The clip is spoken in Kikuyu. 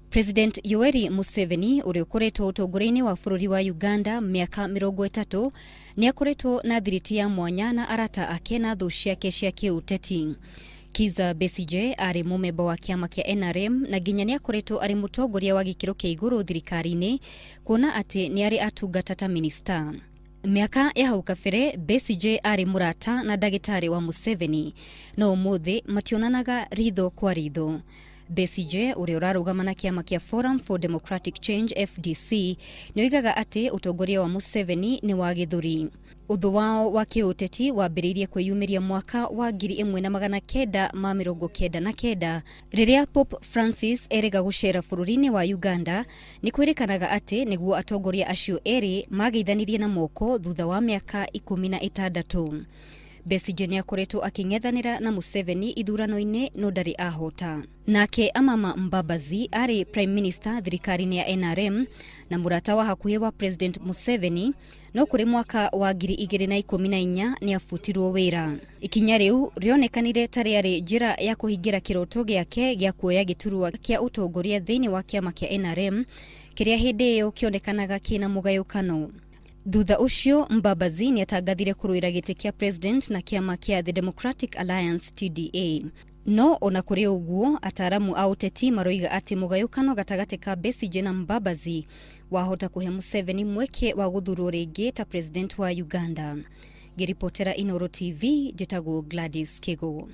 President Yoweri Museveni, ũrĩa ũkoretwo ũtongoria-inĩ wa bũrũri wa Uganda mĩaka 30, nĩ akoretwo na thiriti ya mwanya na arata ake na thũ ciake cia kĩũteti. Kizza Besigye arĩ mũmemba wa kĩama kĩa NRM na nginya nĩ akoretwo arĩ mũtongoria wa gĩkĩro kĩa igũrũ thirikari-inĩ, kuona atĩ nĩ arĩ atungata ta minista. Mĩaka ya hau kabere, Besigye arĩ mũrata na ndagĩtarĩ wa Museveni, no ũmũthĩ mationanaga ritho kwa ritho. Besigye, ũrĩa ũrarũgama na kĩama kĩa Forum for Democratic Change, FDC, nĩ oigaga atĩ ũtongoria wa Museveni nĩ wa gĩthũri. Ũthũ wao wa kĩũteti wambĩrĩirie kwĩyumĩria mwaka wa 1999, rĩrĩa Pope Francis erĩga gũcera bũrũri-inĩ wa Uganda. Nĩ kwĩrĩkanaga atĩ nĩguo atongoria acio erĩ mageithanirie na moko thutha wa mĩaka 16. Besigye nĩ akoretwo akĩng'ethanĩra na Museveni ithurano-inĩ, no ndarĩ ahota. Nake Amama Mbabazi arĩ Prime Minister thirikari-inĩ ya NRM na mũrata wa hakuhĩ wa President Museveni, no kũrĩ mwaka wa 2014 nĩ abutirwo wĩra. Ikinya rĩu rĩonekanire ta rĩarĩ njĩra ya kũhingĩra kĩroto gĩake gĩa kuoya gĩturwa kĩa ũtongoria thĩinĩ wa kĩama kĩa NRM, kĩrĩa hĩndĩ ĩyo kĩonekanaga kĩna mũgayũkano. Thutha ũcio, Mbabazi nĩ atangathire kũrũĩra gĩtĩ kĩa president na kĩama kĩa The Democratic Alliance, TDA. No ona kũrĩ ũguo, ataramu a ũteti maroiga atĩ mũgayũkano gatagatĩ ka Besigye na Mbabazi wahota kũhe Museveni mweke wa gũthurwo rĩngĩ ta president wa Uganda. Ngĩribotera Inooro TV, njĩtagwo Gladys Kigo.